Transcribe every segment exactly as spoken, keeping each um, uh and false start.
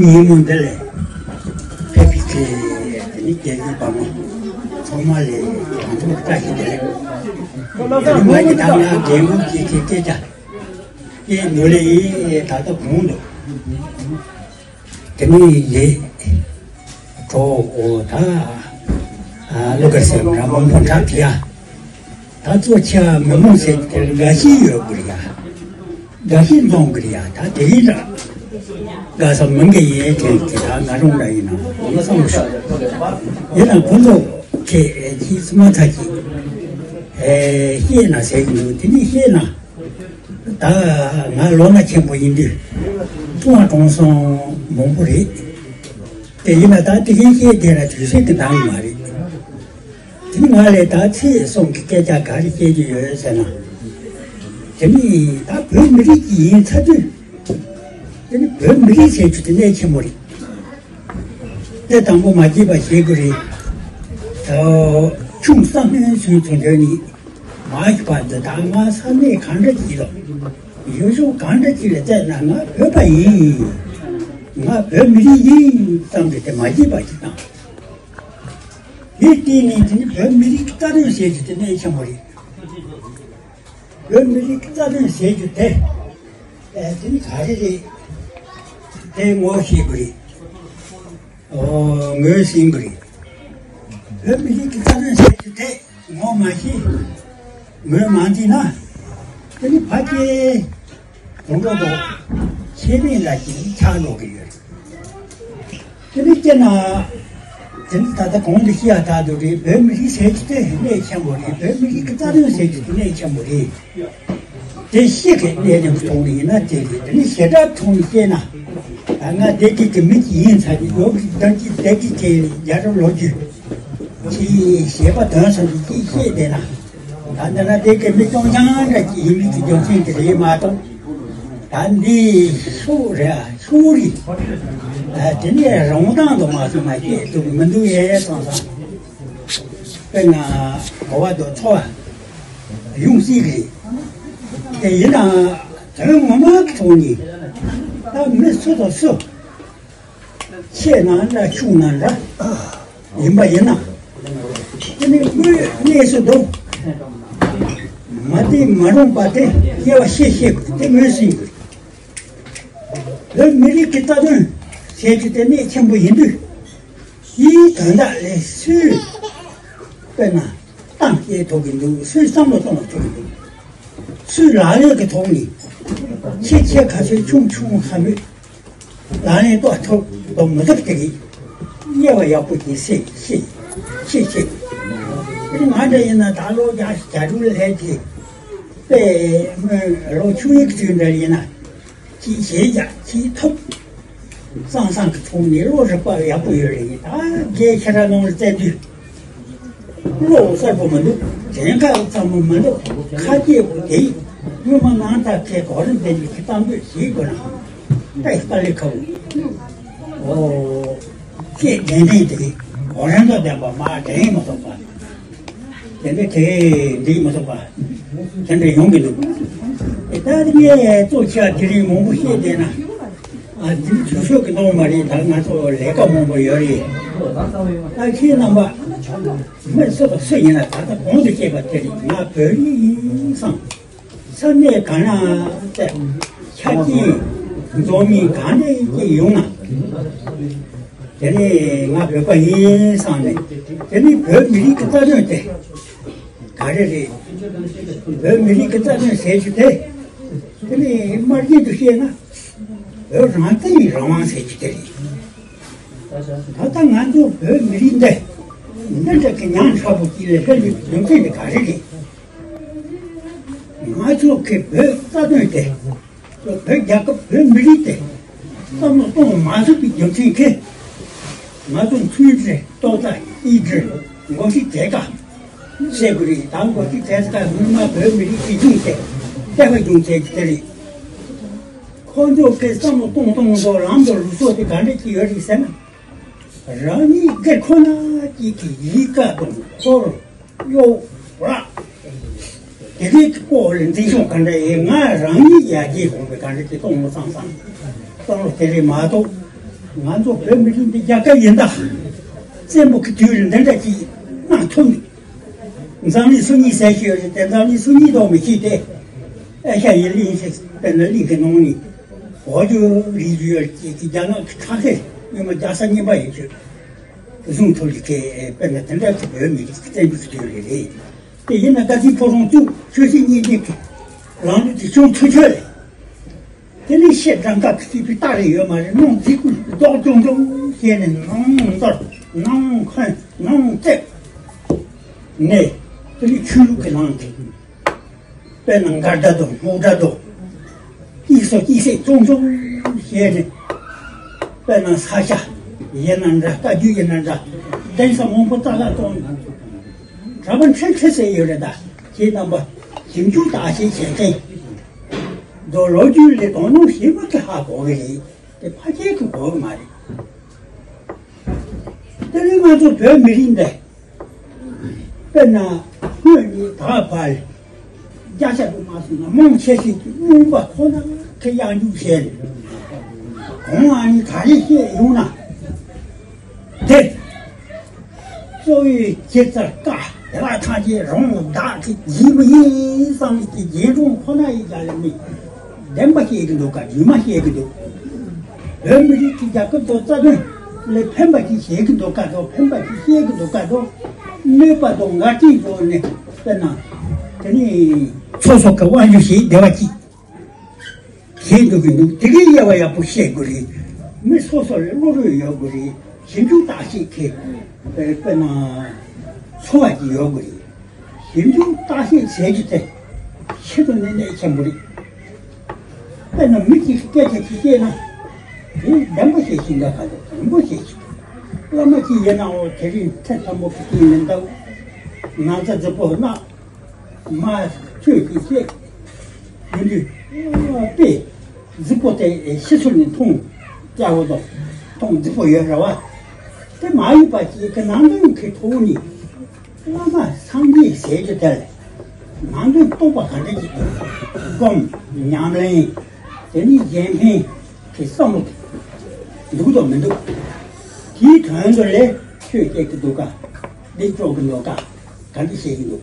ཉིན་མོ་འདི་ལས་ཕེབས་པའི་ཚེ་དེ་ནི་རྒྱལ་བའི་བ་མོ་ཚང་མ་ལས་ཡང་ཐུགས་བཀྲ་ཤིས་བདེ་ལེགས། དེ་ནི་མ་གི་ད་ང་རྒན་མོ་གཅིག་གི་སྐད་ཆ་དེ་ནོར་ལེ་ཡིན་ད་ལྟ་གོང་དུ། དེ་ནས་ལས་གྲོགས་འོ་ད་ཨ་བློ་དགའ་ཟེར་བ་མང་པོ་འཁྲབ་ཀྱི་ཡ། ད་གཙོ་ཆེ་བ་མི་མང་ཟེར་གྱི་དེ་ལ་དགའ་ཞེན་ཡོད་དགོས་རེད་ཡ། དགའ་ཞེན་འཛོམས་དགོས་རེད་ཡ། ད་དེ་ཡིན་ད་དགའ་ས་མི་འགའ་ཡིན་དྲན་གྱི་ད་ང་རང་འདྲ་ཡིན་ན་ང་བསམ་མི་ཤོག་ཡིན་ན་ཁོང་ཚོ་ཁྱེད་ཀྱིས་སུ་མ་ཐག་གིས་ཨེ་ཤེས་ན་ཟེར་གྱི་འདུག་དེ་ནས་ཤེས་ན། ད་ང་ལོ་ན་ཆེན་པོ་ཡིན་དུས་ཀྲུང་ཧྭ་ཀྲུང་སོང་མང་པོ་རེད། དེ་ཡིན་ན་ད་དེ་གའི་སྐད་དེ་ལ་དུས་ཚོད་ཀྱི་འདང་མ་རེད། དེ་ནི་ང་ལས་ད་ཚེ་སོང་གི་སྐད་ཆ་ག་རེ་བཤད་རྒྱུ་ཡོད་ཟེར་ན། དེ་ནི་ད་བོད་མི་རིགས་ཀྱི་ཡིན་ཚར་དུས། དེ་ནི་བོད་མི་རིགས་ཟེར་རྒྱུ་དེ་གནད་ཆེན་པོ་རེད། དེ་དང་པོ་མ་སྐྱིད་པ་བྱེད་དགོས་རེད། ད་ཆུང་བསམ་ནས་ཚུལ་དེ་འདྲ་ནི། མ་ཞུ་བར་དུ་ད་ང་ས་གནས་གང་འདྲ་ཅིག་ལ། ཡུལ་ཕྱོགས་གང་འདྲ་ཅིག་ལ་བསྡད་ན་ང་བོད་པ་ཡིན། ང་བོད་མི་རིགས་ཡིན་བསམ་སྟེ་དེ་མ་བརྗེད་པ་ཅིག་དང་། དེ་བརྟེན་ནས་དེ་ནི་བོད་མི་རིགས་རྩ་དོན་ཟེར་རྒྱུ་དེ་གནད་ཆེན་པོ་རེད། བོད་མི་རིགས་རྩ་དོན་ཟེར་རྒྱུ་དེ། ཨེ་དེ་ནི་ག་རེ་རེད། དེ་ངོ་ཤེས་དགོས་རེད། ཨོ་ངོས་ཟིན་དགོས་རེད། བོད་མི་རིགས་ཀྱི་རྩ་དོན་ཟེར་རྒྱུ་དེ་ངོ་མ་ཤེས། ངོས་མ་འཛིན་ན། དེ་ནི་ཕ་སྐྱེས་དོན་གྲུབ་དང་ཆེ་མེད་ལ་ཞིག་ཆགས་འགྲོ་གི་ཡོད་རེད། དེ་ནི་སྐྱེ་ན། དེ་ནི་ད་ལྟ་གོང་དུ་བཤད་ཡ་ལྟར་དུ་རེད། བོད་མི་རིགས་ཟེར་རྒྱུ་དེ་གནད་ཆེན་པོ་རེད། བོད་མི་རིགས་ཀྱི་རྩ་དོན་ཟེར་རྒྱུ་དེ་གནད་ཆེན་པོ་རེད། དེ་ཤེས་མཁན་གནད་དོན་གྱི་ཐོག་ནས་ཡིན་ན་དེ་རེད། དེ་ནི་བྱེ་བྲག་ཐོག་ནས་བཤད་ན། ད་ང་སྡེ་དགེ་གི་མི་གཅིག་ཡིན་ཚར་གྱི་ཡོད་ཀྱི་ད་ཅི་སྡེ་དགེ་གི་རྒྱལ་རབས་ལོ་རྒྱུས་ཅིག་བཤད་པ་དོན་སོང་གི་ཅིག་བཤད་བསྡད་ན། ད་འདི་ན་སྡེ་དགེ་མི་སྐྱོང་རྐྱང་འདྲ་ཅིག་ཡིན་མི་གི་རྒྱུ་མཚན་གྱི་རེད་མ་གཏོགས། ད་འདི་ཤོག་རེད་ཤོག་རེད། དེ་ནས་རང་དབང་དུ་མ་སོང་ན་སྐྱེས་ཐུབ་མི་འདུག་ཡས་སོང་ཙང་། དཔེར་ན་གོ་བ་དང་ཚོར་བ་ཡོང་སྲིད་རེད། དེ་ཡིན་ནའང་དོན་ངོ་མ་གི་ཐོག་ནས་ད་མི་སུ་དང་སུ་ཆེ་ན་འདྲ་ཆུང་ན་འདྲ་ཡིན་པ་ཡིན་ན། དེ་ནི་དངོས་གནས་སུ་འདུག་མ་བདེ་མ་རུང་པ་དེ་སྐྱེ་བ་ཤེས་ཤེས་དེ་ངོས་ཟིན་དགོས། བོད་མི་རིགས་ཀྱི་རྩ་དོན་ཟེར་རྒྱུ་དེ་གནད་ཆེན་པོ་ཡིན་དུས། དེའི་དོན་དག་ལས་སུས་དཔེར་ན་གཏམ་བཤད་ཐུབ་ཀྱི་འདུག་སུས་བསམ་བློ་གཏོང་བ་ཐུབ་ཀྱི་འདུག་སུས་ལག་ལེན་གྱི་ཐོག་ནས་ཆེ་ཆེ་ཁ་ཤས་ཆུང་ཆུང་ཧ་མོད་ལག་ལེན་གཏོང་ཐུབ་དང་མི་ཐུབ་དེ་རེད། དབྱེ་བ་ཡག་པོ་ཅིག་ཤེས་ཤེས་ཤེས་ཤེས། དེ་ང་འདྲ་ཡིན་ན་ད་ལོ་བརྒྱ་བརྒྱ་དྲུག་ལྷག་གི་དཔེ་སྔོན་ལོ་ཆུང་ཡིག་ཚོའི་འདྲ་ཡིན་ན། ཅིག་བྱས་ཀྱང་ཅིག་ཐུབ། སང་སང་གི་ཚོང་ནས་བློ་རིག་པ་ཡག་པོ་ཡོད་རེད། ད་རྒྱའི་ཁྱེད་རང་ནང་ལ་བཙལ་དུས། བློ་གསལ་པོ་མི་འདུག་དྲན་ཁ་ཚང་མ་མི་འདུག་ཁ་སྐྱེས་པོ་དེ་ཡིས་སྔོན་མ་ནང་ཐག་ཁའི་གོ་རིམ་དེ་ཉིད་ཀྱི་གཏམ་དཔེ་ཞིག་དགོས་ན། ད་ཡིག་པ་ལས་ཁ་བོ། ཨོ། ཁྱེད་དྲན་དྲན་དེ་གོ་རིམ་དང་ལྡན་པ་མ་དྲན་མ་ཐུབ་པ། དེ་འདྲ་དེ་འགྲིག་མ་ཐུབ་པ། དེ་འདྲ་ཡོང་གི་འདུག་ད་ངས་གཙོ་ཆེ་བ་དེ་རིང་མང་པོ་བཤད་བསྡད་ན། ཨ་འདི་ཆོས་ཆོས་ཀྱི་གནང་མ་རེད། ད་ང་ཚོ་ལས་ཀ་མང་པོ་ཡོད་རེད། ད་ཁྱེད་རྣམ་པ་མི་སུ་དང་སུ་ཡིན་ན་ད་ལྟ་གོང་དུ་བཤད་པ་དེ་རེད། ང་བོད་རིགས་ཡིན་བསམ། ས་གནས་གང་ན་བསྡད། ཆ་རྐྱེན་འཛོམས་མིན་གང་འདྲ་ཅིག་ཡོང་ན། དེ་ནི་ང་བོད་པ་ཡིན་བསམ་ནས། དེ་ནི་བོད་མི་རིགས་ཀྱི་རྩ་དོན་དེ་ག་རེ་རེད། བོད་མི་རིགས་ཀྱི་རྩ་དོན་ཟེར་རྒྱུ་དེ། དེ་ནི་དམར་རྗེན་དུ་བཤད་ན་བོད་རང་བཙན་རང་དབང་ཟེར་རྒྱུ་དེ་རེད། ད་ལྟ་ང་ཚོ་བོད་མི་རིགས་འདི་འདི་འདྲ་གི་ཉམ་ཆག་པོ་ཅིག་ལ་སླེབས་ཡོད་པའི་རྒྱུ་མཚན་དེ་ག་རེ་རེད། ང་ཚོ་གི་བོད་རྩ་དོན་དེ། བོད་རྒྱལ་ཁབ་བོད་མི་རིགས་དེ་བསམ་བློ་གཏོང་མ་ཐུབ་པའི་རྒྱུ་མཚན་གྱིས། ང་ཚོ་མཐུན་སྒྲིལ་ཏོག་ཙམ་གཅིག་སྒྲིལ་འགོ་ཁྲིད་དེ་ག་བྱེད་དགོས་རེད། ད་འགོ་ཁྲིད་དེ་ག་སྔོན་མ་བོད་མི་རིགས་སྲིད་གཞུང་དེ་བལྟས་པ་རྒྱུ་མཚན་གྱིས་དེ་རེད། ཁོ་ཚོ་གི་བསམ་བློ་གཏོང་སྟངས་དང་ལམ་དང་ལུགས་སྲོལ་དེ་ག་འདྲ་ཅིག་ཡོད་རེད་ཟེར་ན། རང་ཉིད་སྒེར་ཁོ་ན་གཅིག་གི་ཡིད་ཀ་དང་འཁོར་གཡོག་ར། དེ་གའི་སྐོར་ལ་འཛིན་སྐྱོང་ག་འདྲ་ཡིན། ང་རང་ཉིད་ཡར་རྒྱས་གོང་འཕེལ་ག་འདྲ་ཅིག་གཏོང་དགོས་བསམ་བསམ་བསམ་བློ་དེ་རེད་མ་གཏོགས། ང་ཚོ་བོད་མི་རིགས་འདི་རྒྱལ་ཁབ་ཡིན་ད། བཙན་པོ་གི་དུས་ལ་འདི་འདྲ་ཅིག་གནང་ཐུབ་མེད། འཛམ་གླིང་སུ་གཉིས་ཟེར་ཞིག་ཡོད་རེད་དེ། འཛམ་གླིང་སུ་གཉིས་དང་མི་ཤེས་ཏེ། ཨེ་ཤ་ཡའི་གླིང་ཞིག་དཔེར་ན་གླིང་གི་ནང་ནས་བོད་ཀྱི་རིགས་རྒྱུད་ཀྱི་རྒྱ་ནག་གི་ཁྲག་ཤེད་སྔོན་མ་རྒྱལ་ས་གཉིས་པ་ཡིན་ཚུལ་བཟུང་ཐུབ་ལི་ཁེ། དཔེར་ན་དེ་འདྲ་གི་བོད་མི་རིགས་ཀྱི་བཙན་པོ་གི་དུས་རེད་རེད། དེ་ཡིན་ན་ད་ཅིག་ཕོ་བྲང་བཙུགས། ཆོས་སྲིད་གཉིས་ལྡན་གྱི་ལམ་ལུགས་དེ་བྱུང་ཐུབ་ཆོག་ལེ། དེ་ནས་ཤེས་སྒྲ་འགའ་གི་སྲིད་པའི་རྟགས་རེ་ཡོད་མ་རེད། སྣང་འཛིན་ཀུན་ལྡོག་ཅུང་ཅུང་བྱས་ནས་སྣང་མདོར་སྣང་འཁོན་སྣང་རྩེ་ནས། དེ་ནས་ཆོས་ལུགས་ཀྱི་ལམ་དེ། དཔེར་ན་མགར་སྒྲ་དང་སྨུག་སྒྲ་དང་། སྐྱིད་སོ་སྐྱིད་སེ་ཅུང་ཅུང་བྱས་ནས། དཔེར་ན་ས་སྐྱ་ཡིན་ན་འདྲ། བཀའ་བརྒྱུད་ཡིན་ན་འདྲ། གདན་ས་མང་པོ་ཙག་ལ་གཏོང་། གྲྭ་པ་ཁྲི་ཁྲི་ཟེར་ཡོད་རེད་ད། ཁྱེད་རྣམ་པ་ཞིབ་འཇུག་བརྟག་དཔྱད་བྱེད་མཁན་དང་ལོ་རྒྱུས་ལས་དོ་སྣང་བྱེད་པ་དེ་ཧ་གོ་གི་རེད་དེ། ཕལ་ཆེར་གྱིས་གོ་གི་མ་རེད། དེ་ནི་ང་ཚོ་བོད་མི་རིགས་འདི། དཔེར་ན་སྔོན་ནས་ད་བར་ལ་རྒྱ་ཆེ་དུ་མ་སོང་ན་མང་ཆེ་ཤོས་ཀྱིས་རྔོན་པ་ཁོ་ན་གི་གཡང་འཇུག་བྱས་ནས། གོང་ཨ་ནི་ག་རེ་བཤད་ཡོང་ན་དེ། གཙོ་བོའི་ཁྱེད་ཚར་ཀ་དེ་ལ་ཐང་ཆེ་རོང་བདག་གི་རྗེས་མི་ཡིན་བསམ་གྱི་རྗེས་འབྲང་ཁོ་ན་ཡི་རྒྱ་ལ་མི་བདེན་པ་བཤད་གི་འདུག་ག་རྫུན་མ་བཤད་གི་འདུག་བོད་མི་རིགས་ཀྱི་རྒྱལ་ཁབ་དང་རྩ་དོན་ལ་ཕན་པ་ཅིག་བྱེད་གི་འདུག་ག་དང་ཕན་པ་ཅིག་བཤད་གི་འདུག་ག་དང་གནོད་པ་དང་ངར་སྐད་བཟོ་ནས་དཔེར་ན་དེ་ནི་སོ་སོ་གི་དབང་སྒྱུར་བྱེད་བདེ་བ་ཅིག་བྱེད་འདུག་གི་འདུག་དེ་གའི་དབྱེ་བ་ཡག་པོ་ཤེས་དགོས་རེད། མི་སོ་སོ་ལ་བློ་གྲོས་ཡོད་དགོས་རེད། ཞིབ་འཇུག་བརྟག་དཔྱད་མཁས། དཔེར་ན་ཚོར་བ་ཅིག་ཡོད་དགོས་རེད། ཞིབ་འཇུག་བརྟག་དཔྱད་བྱེད་རྒྱུ་དེ་ཆེད་དུ་གནད་འགག་ཆེན་པོ་རེད། དཔེར་ན་མི་གཅིག་གིས་སྐད་ཆ་ཅིག་བཤད་ན་དེ་བདེན་པ་བཤད་ཤིང་འགའ་ཁ་དོག་བདེན་པོ་བཤད་ཤིང་། བླ་མ་གཅིག་ཡིན་ནའང་དེ་རིང་ཐེ་ཚོམ་པོ་གི་སྟེང་མི་འདུག་ན་ཚ་རྫི་པོ་ན། མ་ཁྱོད་ཀྱིས་བཤད་ཡིན་དུས་དཔེ་རྫིག་པོ་དེ་ཕྱི་ཚུལ་ནས་མཐོང་སྐྱ་བོ་དང་མཐོང་རྫིག་པོ་ཡོད་ར་བ། དེ་མ་ཡིན་པ་ཅིག་གི་ནང་དོན་གྱི་ཐོག་ནས་བླ་མ་སངས་རྒྱས་ཟེར་རྒྱུ་དེ་ལ་ནང་དོན་རྟོགས་པ་ག་འདྲ་ཅིག་དགོས། སྒོམ་ཉམས་ལེན་དེ་ནི་གཞན་ཕན་གྱི་བསམ་བློ་འདུག་དང་མི་འདུག་དེའི་དོན་དུ་ལས་ཆོས་སྐྱེལ་གྱི་འདུག་ག་འདི་སྐྱོར་གྱི་འདུག་ག་ག་འདྲ་བཤད་ཀྱི་འདུག་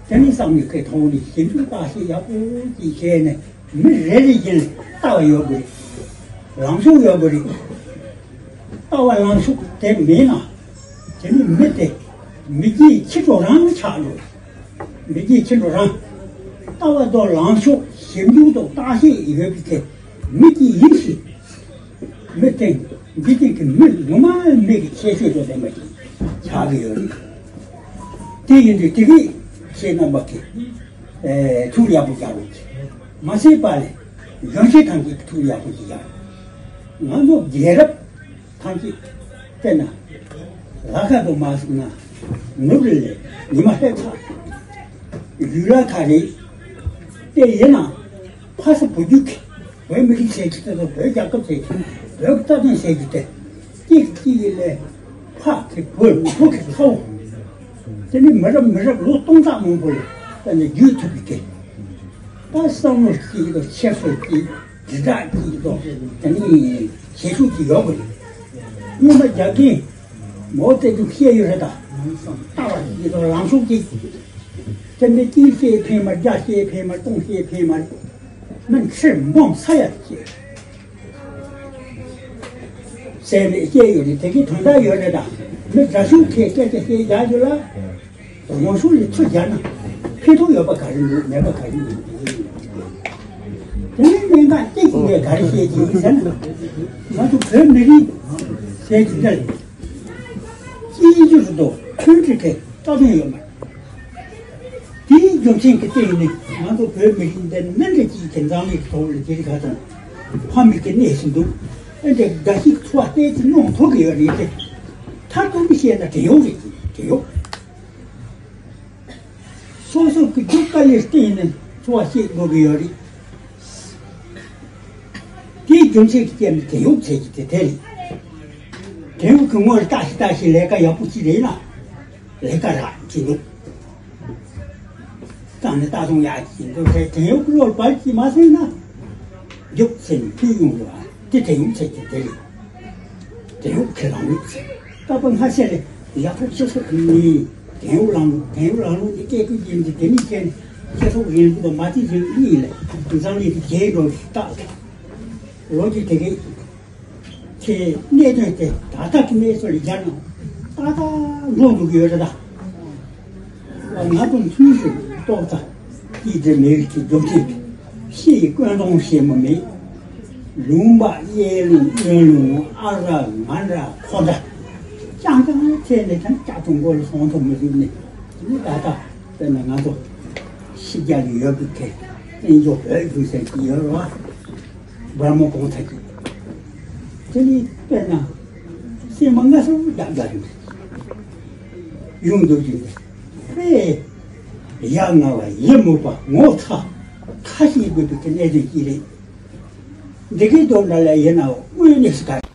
དེ་ནི་བསམ་བློའི་ཐོག་ནས་ཞིབ་འཇུག་བརྟག་དཔྱད་ཡག་པོ་ཅིག་བྱས་ནས་མི་རེ་རེ་བཞིན་ལ་ལྟ་བ་ཡོད་དགོས་རེད། ལངས་ཕྱོགས་ཡོད་དགོས་རེད། ལྟ་བ་ལངས་ཕྱོགས་དེ་མེད་ན་དེ་ནི་མི་དེ་མི་རྒྱའི་ཁྱི་འགྲོ་རང་ཆགས་འགྲོ། མི་རྒྱའི་ཁྱི་འགྲོ་རང་། ལྟ་བ་དང་ལངས་ཕྱོགས་ཞིབ་འཇུག་དང་བརྟག་དཔྱད་ཡོད་པའི་དེ་མི་དེ་ཡིན་ཞིང་། མི་སྟེང་འཇིག་རྟེན་གྱི་མི་ངོ་མ་མི་གི་ཁྱད་ཆོས་དང་ལྡན་པ་ཞིག་ཆགས་ཀྱི་ཡོད་རེད། དེ་ཡིན་དུས་དེ་གའི་ཁྱེད་རྣམ་པ་གིས་ཨེ་ཐུགས་ཡག་པོ་རྒྱག་རོགས་གྱིས། མ་ཟད་པ་ལས་གཞོན་སྐྱེས་ཐམས་ཅད་ཀྱིས་ཐུགས་ཡག་པོ་ཞིག་རྒྱག་ང་ཚོ་རྒྱལ་རབས་ཐམས་ཅད་དཔེར་ན་ལ་ཁ་དུ་མ་སོང་ན་ནུབ་རི་ལས་ཉི་མ་ཧྲེ་ཁ་ཡུལ་ལ་ཁ་རེད། དེ་ཡིན་ན་ཕ་ས་བུ་རྒྱུད་ཀྱི་བོད་མི་རིགས་ཟེར་གྱི་དེ་ཚོ་བོད་རྒྱལ་ཁབ་ཟེར་གྱི་བོད་ཀྱི་རྩ་དོན་ཟེར་གྱི་དེ་གཅིག་གིས་གཅིག་གི་ལས་ཕ་གི་བུ་བུ་གི་ཕ་བོ། དེ་ནི་མི་རབས་མི་རབས་ལོ་སྟོང་ཕྲག་མང་པོ་ལ་ད་ནི་བརྒྱུད་ཐུབ་པའི་དེ། ད་བསམ་བློ་གཅིག་དང་ཤེས་སོ་གཅིག་དྲིལ་བསྒྲགས་གཅིག་དང་དེ་ནི་བྱེད་ཤུགས་ཀྱི་ཡོད་དགོས། སྔོན་མ་རྒྱ་རྒན་མའོ་ཙེ་ཏུང་བཤད་ཡོད་རེད་ད། ལྟ་བ་གཅིག་དང་ལངས་ཕྱོགས་གཅིག་དེ་འདྲ་གཅིག་བཤད་ཕན་མ་རེད། བརྒྱ་བཤད་ཕན་མ་རེད། སྟོང་བཤད་ཕན་མ་རེད། མི་ཚེ་འབུམ་ས་ཡ་བཤད། ཟེར་ནས་བཤད་ཡོད་རེད། དེ་གའི་དོན་དག་ཡོད་རེད་ད། མི་དགྲ་ཤུགས་ཁས་སྐད་ཆ་བཤད་རྒྱག་རྒྱུ་ལ། ངོ་ཤུགས་ལ་ཚུར་རྒྱག་ན་ཕན་ཐོགས་ཡོད་པ་ག་རེ་འདུག་མེད་པ་ག་རེ་འདུག་དེ་ནས་གནད་འགག་གཅིག་ངས་ག་རེ་བཤད་ཀྱི་ཡིན་ཟེར་ན། ང་ཚོ་བོད་མི་རིགས་ཟེར་གྱི་འདིར་གཅིག་གྱུར་དུ་མཐུན་སྒྲིལ་གྱི་རྩ་དོན་ཡོད་མ་རེད། དེའི་རྒྱུ་མཚན་གྱི་སྟེང་ནས་ང་ཚོ་བོད་མི་རིགས་འདི་ནི་འདྲ་གཅིག་གི་འཛམ་གླིང་གི་ཐོག་ལ་དེ་རིགས་ཁ་དང་ཕ་མེས་ཀྱི་གནས་སུ་འདུག་ཨེ་འདྲ་འགའ་ཞིག་འཚོ་བ་བལྟས་ཚེ་མྱོང་ཐུབ་ཀྱི་ཡོད་རེད་དེ། མཐར་ཐུག་ནས་བཤད་ན་བྲན་གཡོག་རེད། བྲན་གཡོག་སོ་སོ་གི་རྒྱུ་དཀའ་ལས་བརྟེན་ནས་འཚོ་བ་སྐྱེལ་དགོས་ཀྱི་ཡོད་རེད། དེའི་རྒྱུ་མཚན་གྱི་རྐྱེན་ནས་བྲན་གཡོག་བྱེད་ཀྱི་དེ་དེ་རེད། བྲན་གཡོག་གི་ངོ་ལ་བལྟ་ཞིག་བལྟ་ཞིག་ལས་ཀ་ཡག་པོ་ཅིག་རེད་ན། ལས་ཀ་རག་གི་འདུག་རྩ་ནས་ལྟ་སོང་ཡག་གི་འདུག་དེ་བྲན་གཡོག་གི་བློར་བར་གྱིས་མ་སོང་ན། རྒྱུགས་ཟེར་ནས་བཏུལ་ཡོང་རེད་བ། དེ་བྲན་གཡོག་བྱེད་ཀྱི་དེ་རེད། བྲན་གཡོག་ཁས་བླངས་ཡོད་ཟེར། རྟག་པར་སྔ་ཕྱི་ལ་ཡག་ཐོག་ཆེ་སོགས་ནི་བྲན་གཡོག་ལངས་ལུགས། བྲན་གཡོག་ལངས་ལུགས་འདི་སྐད་སྐུལ་རྒྱུ་འདི་དེ་མིན་བྱས་ནས་སྤྱི་ཚོགས་རིང་ལུགས་དང་མ་མཐུན་རིང་ལུགས་གཉིས་ལ་འཛམ་གླིང་དུ་རྒྱས་འགྲོ་ཞིག་བཏགས་ལོ་རྒྱུས་དེ་གའི་དེ་གནད་དོན་དེ་ད་ལྟ་གི་གནས་ཚུལ་ལ་སྦྱར་ན་ཏག་ཏག་འགྲོ་འདུག་གི་ཡོད་རེད་ད། ང་ཚོ་མཐུན་ཞིག་ཏོག་ཙམ་ཀྱིས་འདྲེ་མེད་ཀྱི་འཇོག་ཅིག་ཤི་ཡི་ཀུན་སློང་ཞེས་མ་མེད། ལུང་པ་གཡས་ལུང་གཡོན་ལུང་ཨ་ར་ང་འདྲ་ཁོ་འདྲ། ཅང་ཅང་ཚེ་ནས་ཀྱང་ལྕགས་ཐུང་མགོ་ལ་སོང་ཐུབ་མི་ཐུབ་ནས་ནི་ད་ལྟ་དཔེར་ན་ང་ཚོ་ཕྱི་རྒྱལ་ལ་ཡོད་པའི་གི་བཙན་བྱོལ་བོད་གཞུང་ཟེར་གྱི་ཡོད་རེད་བ། འབར་མ་གོང་ཚ་གྱི་དེ་ནི་དཔེར་ན་སེམས་མ་ང་སོ་རྒྱག་རྒྱག་རེད། ཡོང་འདུག་ཅིང་དཔེ་ཡ་ང་བ་ཡི་མུག་པ་ངོ་ཚ་ཁ་ཤས་དགོས་པའི་གནད་དོན་ཅིག་རེད། འདི་གའི་དོན་འདྲ་ལ་ཡིན་ནའང་དངོས་གནས་སུ་ག